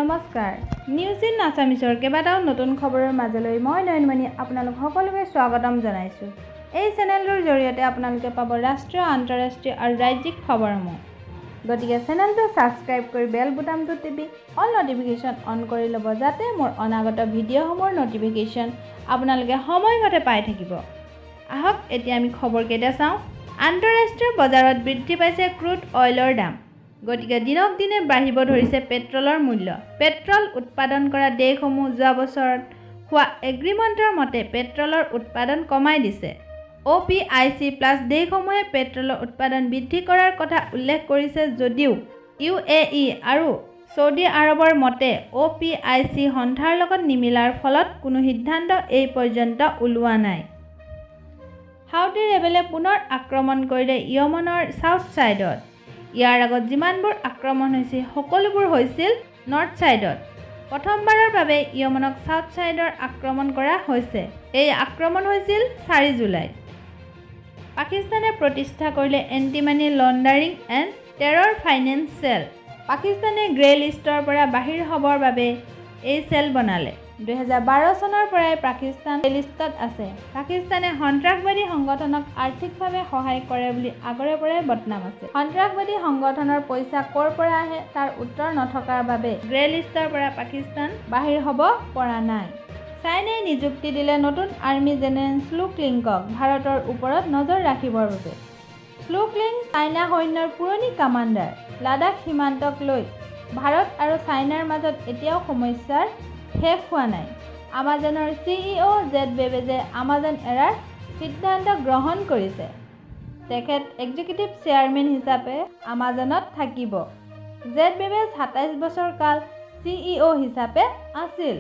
নমস্কাৰ, news in আছামিছৰ কেইবাটাও নতুন খবৰৰ মাজলৈ মই নয়নমণি আপোনালোক সকলোকে স্বাগতম জনাইছোঁ। এই চেনেলটোৰ জৰিয়তে আপোনালোকে পাব ৰাষ্ট্ৰীয়, আন্তঃৰাষ্ট্ৰীয় আৰু ৰাজ্যিক খবৰসমূহ। গতিকে চেনেলটো ছাবস্ক্ৰাইব কৰি বেল বুটামটো টিপি অল ন'টিফিকেশ্যন অন কৰি ল'ব, যাতে মোৰ অনাগত ভিডিঅ'সমূহৰ ন'টিফিকেশ্যন আপোনালোকে সময়মতে পাই থাকিব। আহক এতিয়া আমি খবৰকেইটা চাওঁ। আন্তঃৰাষ্ট্ৰীয় বজাৰত বৃদ্ধি পাইছে ক্ৰুড অইলৰ দাম। গতিকে দিনক দিনে বাঢ়িব ধৰিছে পেট্ৰলৰ মূল্য। পেট্ৰল উৎপাদন কৰা দেশসমূহ যোৱা বছৰত হোৱা এগ্ৰিমেণ্টৰ মতে পেট্ৰলৰ উৎপাদন কমাই দিছে। অ'পিআইচি প্লাছ দেশসমূহে পেট্ৰলৰ উৎপাদন বৃদ্ধি কৰাৰ কথা উল্লেখ কৰিছে যদিও ইউএই আৰু ছৌদি আৰৱৰ মতে অ'পিআইচি সন্থাৰ লগত নিমিলাৰ ফলত কোনো সিদ্ধান্ত এই পৰ্যন্ত ওলোৱা নাই। হাউতি ৰেবেলে পুনৰ আক্ৰমণ কৰিলে য়মনৰ ছাউথ ছাইডত। ইয়াৰ আগত যিমানবোৰ আক্ৰমণ হৈছিল সকলোবোৰ হৈছিল নৰ্থ ছাইডত। প্ৰথমবাৰৰ বাবে য়মনক ছাউথ ছাইডৰ আক্ৰমণ কৰা হৈছে। এই আক্ৰমণ হৈছিল 4 জুলাইত। পাকিস্তানে প্ৰতিষ্ঠা কৰিলে anti money laundering and terror finance cell. পাকিস্তানে গ্ৰে লিষ্টৰ পৰা বাহিৰ হ'বৰ বাবে এই চেল বনালে। 2012 চনৰ পৰাই পাকিস্তান গ্ৰে লিষ্টত আছে। পাকিস্তানে সন্ত্ৰাসবাদী সংগঠনক আৰ্থিকভাৱে সহায় কৰে বুলি আগৰে পৰাই বদনাম আছে। সন্ত্ৰাসবাদী সংগঠনৰ পইচা ক'ৰ পৰা আহে তাৰ উত্তৰ নথকাৰ বাবে গ্ৰে লিষ্টৰ পৰা পাকিস্তান বাহিৰ হ'ব পৰা নাই। চাইনাই নিযুক্তি দিলে নতুন আৰ্মি জেনেৰেল শ্লুকলিংকক ভাৰতৰ ওপৰত নজৰ ৰাখিবৰ বাবে। শ্লুকলিং চাইনা সৈন্যৰ পুৰণি কামাণ্ডাৰ। লাডাখ সীমান্তক লৈ ভাৰত আৰু চাইনাৰ মাজত এতিয়াও সমস্যাৰ শেষ হোৱা নাই। আমাজনৰ চিইঅ' জেফ বেজোছে আমাজন এৰাৰ সিদ্ধান্ত গ্ৰহণ কৰিছে। তেখেত এক্সিকিউটিভ চেয়াৰমেন হিচাপে আমাজনত থাকিব। জেফ বেজোছ 27 বছৰ কাল চিইঅ' হিচাপে আছিল।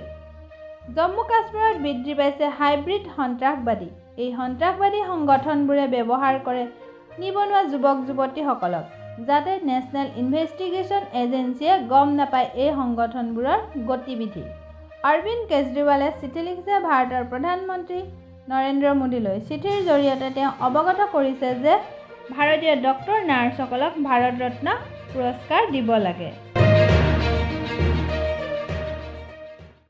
জম্মু কাশ্মীৰত বৃদ্ধি পাইছে হাইব্ৰিড সন্ত্ৰাসবাদী। এই সন্ত্ৰাসবাদী সংগঠনবোৰে ব্যৱহাৰ কৰে নিবনুৱা যুৱক যুৱতীসকলক, যাতে নেশ্যনেল ইনভেষ্টিগেশ্যন এজেঞ্চিয়ে গম নাপায় এই সংগঠনবোৰৰ গতিবিধি। অৰবিন্দ কেজৰিৱালে চিঠি লিখিছে ভাৰতৰ প্ৰধানমন্ত্ৰী নৰেন্দ্ৰ মোদীলৈ। চিঠিৰ জৰিয়তে তেওঁ অৱগত কৰিছে যে ভাৰতীয় ডক্তৰ নাৰ্ছসকলক ভাৰত ৰত্ন পুৰস্কাৰ দিব লাগে।